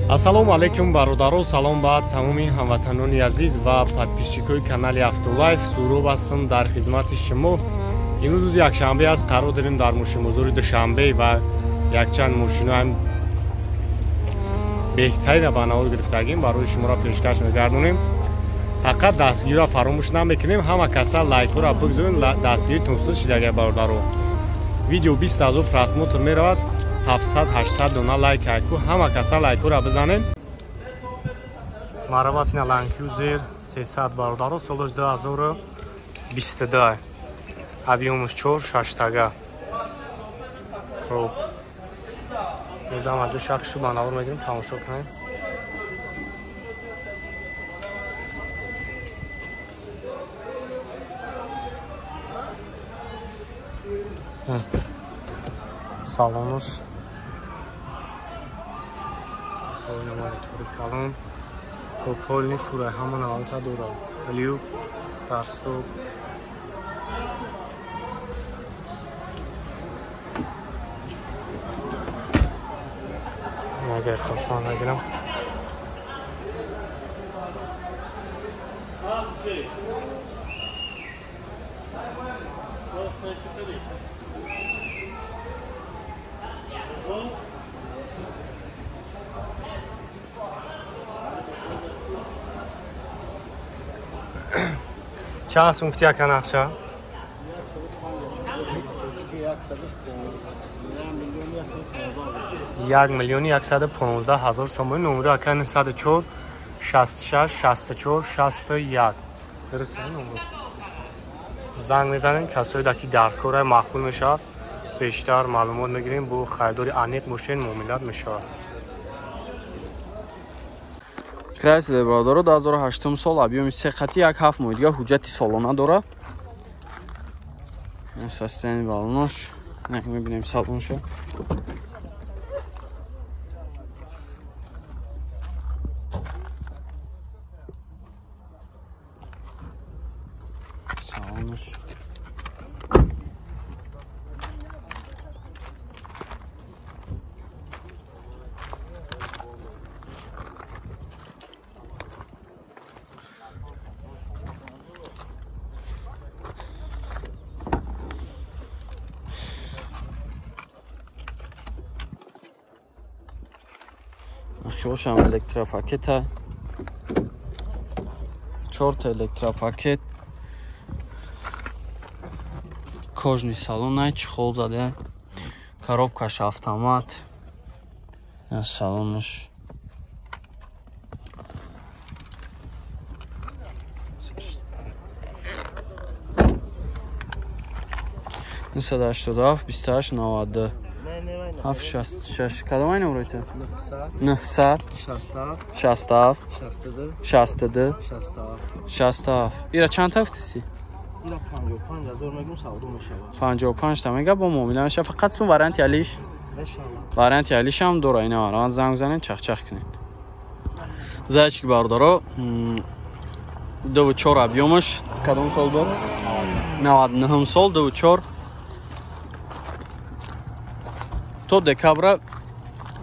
Ассалому алайкум бародаро, салом ба тамоми ҳамватанони азиз ва подписчикои канали Автолайф. Суроб ҳастам дар хизмати шумо. Имрӯз рӯзи якшанбе аст, қарор дорем дар мошинбозори Душанбе ва якчанд мошинои беҳтаринро ба навор гирифтагим барои шуморо пешкаш мегардонем. Фақат дастгириро фаромӯш намекунем, ҳама каса лайкҳоро бигзорем, дастгиритон суст шидага бародаро. Видео 20 000 просмотр меравад, 700-800 дона лайк айку, ҳама каса лайкҳоро бизанем. Марҳамат, ина Land Cruiser 300 бародаро, солаш 2022, объёмаш 4 6тага. Хоб, мезам аҷо шахшу ба навор мегирем, тамошо кунем. Салонуш монитори калон, полни фура ҳама навота дорад, люк, старт-стоп. Агар хафа нагирам. Чанд сум гуфти яка нақша? 1 115 000 сомонӣ. Номери ака 904 66 64 61. Дуруст номер. Занг мезанем, касое ки дар кора маъқул мешавад, бештар маълумот мегирем, бо харидори аниқ мошин муомилат мешавад. Chrysler бародаро 2008 сол, объёми 3 хати, 1,7 моҳ дига ҳуҷҷати солона дора. Состояние балонош, мебинем салонша. Салонош. Хошам электропакета, 4 электропакет, кожаный салон, чехол заде, коробкаш автомат, салонаш. 987 28 90 766. Кадом ай номроита? 900 67 62 67. Ира чанд та гуфтиси? 55 та мега, бо муомила мешава. Фақат сум варианти алиш? Варианти алиш ҳам дора. Ина марҳамат, занг занед, чахчах кунед. Зайчик бародаро, 2,4 объёмаш, кадом сол бор? 99 сол, 2,4, то декабра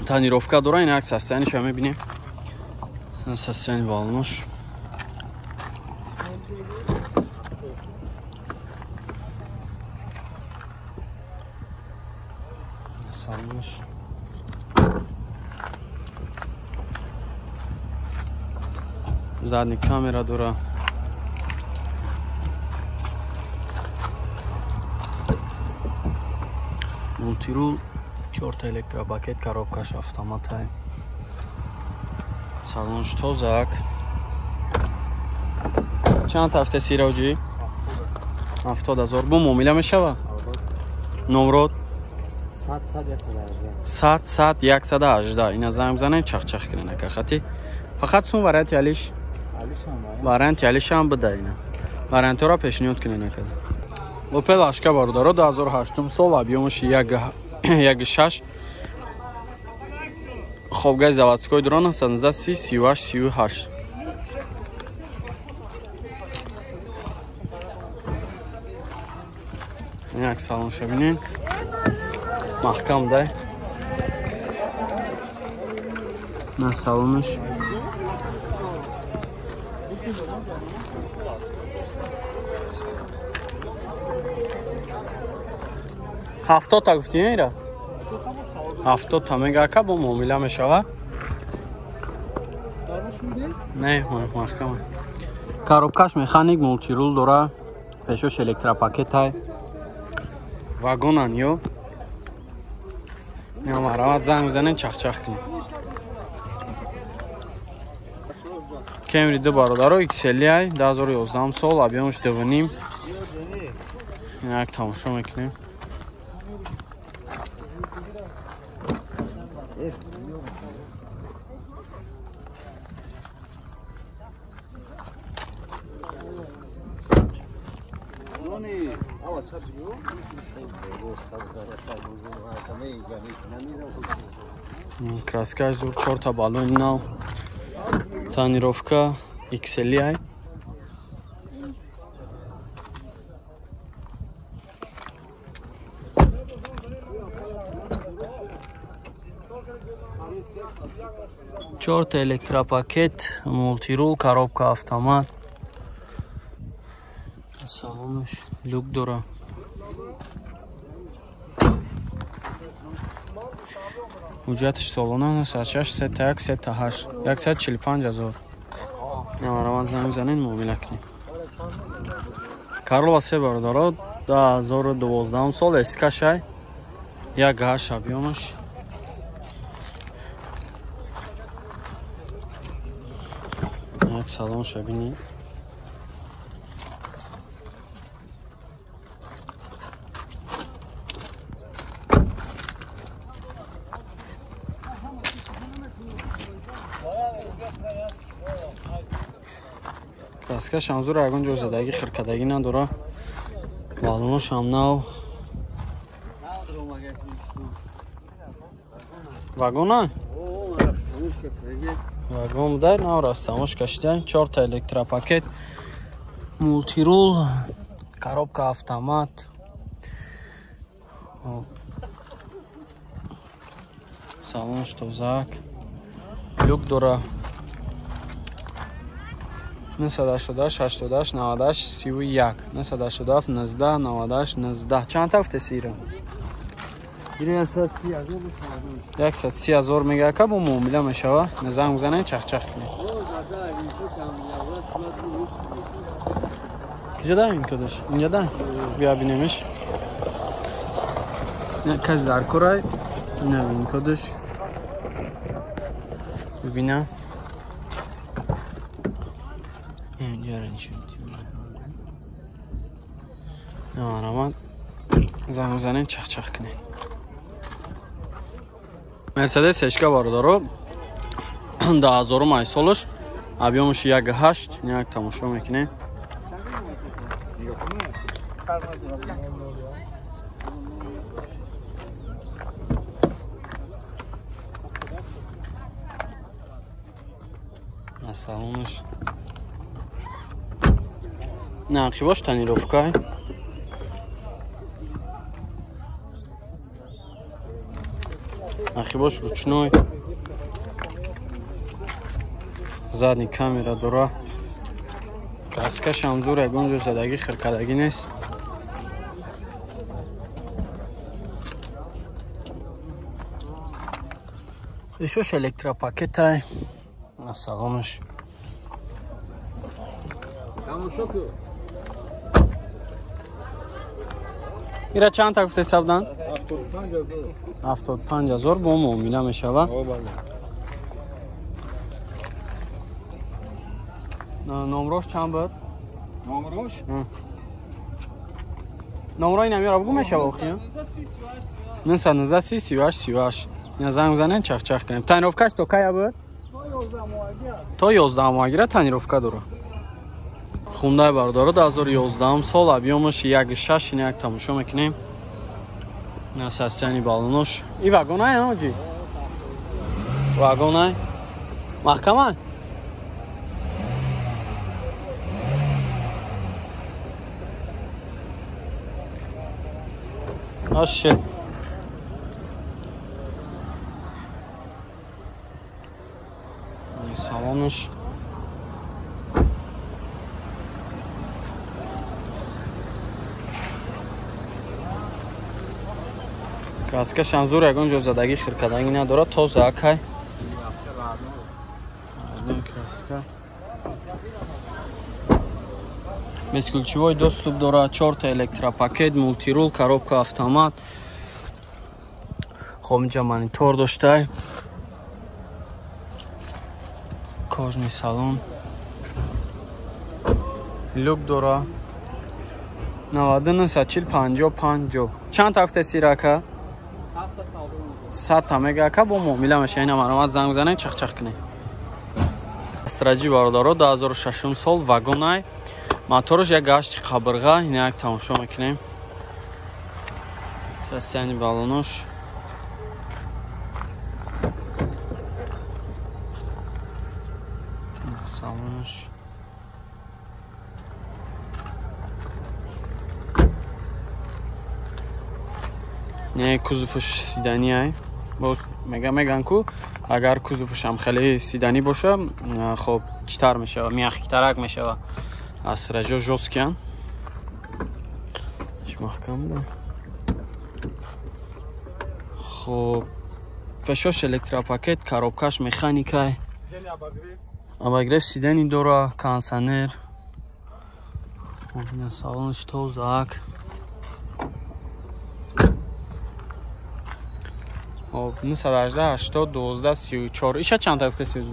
тонировка дора. Ин як состояниеша мебинем, состояние балонош. Салонош. Задний камера дора. Мультирул, 4 электропакет, коробкаш автоматай. Салонш тозак. Чанд ҳафта сираҷи? 70 000. Бо муомила мешава? Номрод 100 100 118. Ина занг бизанед, чахчах кунед ака хати. Фақат сум варианти алиш? Варианти алиш ҳам буда ина. Вариантҳоро пешниҳод кунед ака. Opel Ашка бародаро, 2008 сол, объёмаш 1,6, хобгаи заводской дора, 930 38 38. Як салонша бинем, маҳкам дай. На салонаш. Ҳафтодта гуфтӣ ира? Ҳафтодта мега ака, бо муомила мешава? Не, маҳкама. Коробкаш механик, мултирул дора, пешош электропакетай. Вагонан ё. Марҳамат, занг бизанед, чахчах кунед. Кемри ду бародаро XLI 2011 сол, объемш 2.5. Як тамошо мекунем. Краскаш зур, чорта баллони нав, тонировка XLI. Чорта электропакет, мултирул, коробка автомат. Салонаш люк дора. Ҳуҷҷатиш солона 96 31 38 145 ҳазор. Марҳамат, занг бизанед, муомила кунед. Карола се бародаро 2012 сол, эскашай, 1.8 объемаш. Як салонша бинед. Краскаш ҳамзур ягон ҷо задагӣ хиркадагӣ надора. Баллонош ҳам нав. Вагона? Вагон будай, нав растамош кашида. Чорта электропакет, мултирул, коробка автомат. Салонш тозак. Люк дора. 988 88 98 31 987 19 98 19. Чанд та гуфтеси ира? 130 ҳазор мега ака, бо муомила мешава. Занг бизанед, чахчах кунед. Куҷо даем кадаш? Инҷа даем? Бия бинемеш. Кас дар корай. Ина бин кодаш. Бибинам. Марҳамат, занг бизанед, чахчах кунед. Мерседес ешка бародаро 2000 солаш, объемаш 1.8, як тамошо мекунем. Салонаш нархи бош тонировка. Нархи бош ручной. Задний камера дора. Краскаш ҳам зур, ягон ҷо задагӣ хиркадагӣ нест. Ишош электропакетай. Салонаш. Ира чанд та гуфте сабдан? 75 ҳазор бо муомила мешава. Номрош чанд буд? Номрош? Номрои намёра бугу мешава охи? 919 38 38. Ина занг бизанед, чахчах кунем. Тонировкаш то кая буд? То 11 моҳагира тонировка дора. Хундай бародаро 2011 сол, объемаш 1.6, ина як тамошо мекунем. На состоянии баллонош. И вагонай, оҷи? Вагонай? Маҳкама? Оше. Салонаш. Краска шанзур ягон ҷо задагӣ хиркадагӣ надорад, тоза акай. Краска. Бесключевой доступ дорад, 4 электропакет, мултирул, коробка автомат. Хоб инҷа монитор доштай. Кожный салон. Люк дора. 99 40 50 50. Чанд ҳафта сирака? 100 та мега ака бо муомила меша. Ина маромад занг бизанед, чахчах кунед. Астраҷи бародаро 2006 сол вагонай. Моторш як гашти қабирға, ина як тамошо мекунем. Состояние баллонош. Салонош. Не кузовш сидани ай. Боз меган ку агар кузовш ҳам хеле сидани боша, хоб читар мешава, мягкитарак мешава. Асражо жёсткиян. Иш маҳкам да. Хоб пешош электропакет, коробкаш механикай. Обогрев сидани дора, кондиционер. Ина салонш тозак. Хоб 918 80 12 34. Иша чанд та гуфтаси?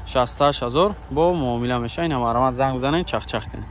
68000 бо муомила меша. Ина маромад занг бизанед, чахчах кунед.